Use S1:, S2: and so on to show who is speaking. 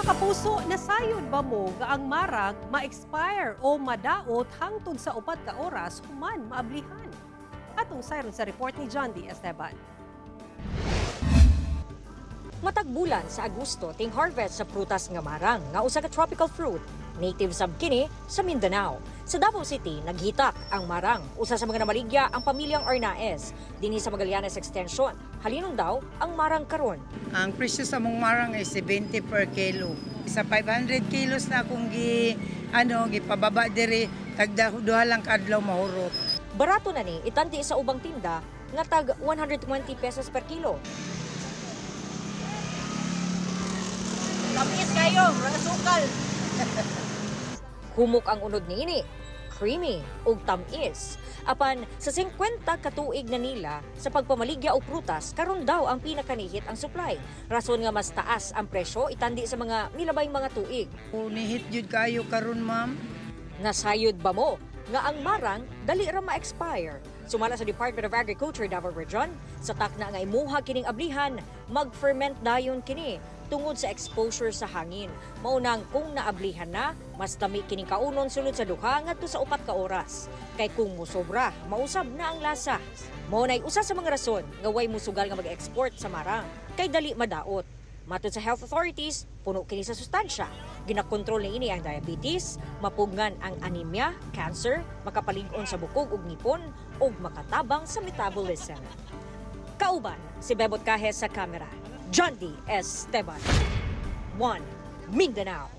S1: Mga kapuso, nasayod ba mo nga ang marang ma-expire o madaot hangtod sa 4 ka oras human maablihan? Atong sayron sa report ni John D. Esteban.
S2: Matag bulan sa Agosto ting harvest sa prutas nga marang nga usa ka tropical fruit. Native sab kini sa Mindanao. Sa Davao City, naghitak ang marang. Usa sa mga namaligya ang pamilyang Arnaez. Dinhi sa Magallanes Extension, halinon daw ang marang karon.
S3: Ang presyo sa mong marang ay 70 per kilo. Sa 500 kilos na akong gi ano gipababa diri, tagda duha lang kadlaw mahurot.
S2: Barato na ni itandi sa ubang tinda nga tag 120 pesos per kilo.
S3: Tamis kayo, mga sukal.
S2: Humok ang unod niini, creamy ug tam-is. Apan sa 50 ka tuig na nila sa pagpamaligya og prutas, karon daw ang pinakanihit ang supply. Rason nga mas taas ang presyo itandi sa mga milabay mga tuig.
S3: Nihit jud kayo karon, ma'am.
S2: Nasayod ba mo nga ang marang dali ra ma-expire? Sumala sa Department of Agriculture Davao Region, sa takna nga imuha kining ablihan, mag-ferment dayon kini tungod sa exposure sa hangin. Maunang kung naablihan na, mas dami kining kaunon sulod sa 2 ngadto sa 4 ka oras. Kay kung musobra, mausab na ang lasa. Mao nay usa sa mga rason nga way musugal nga mag-export sa marang kay dali madaot. Matod sa health authorities, puno kini sa sustansya. Ginakontrol niini ang diabetes, mapugngan ang anemia, cancer, makapalig-on sa bukog ug ngipon, ug makatabang sa metabolism. Kauban si Bebot Cajes sa kamera. John D. Esteban. 1 Mindanao.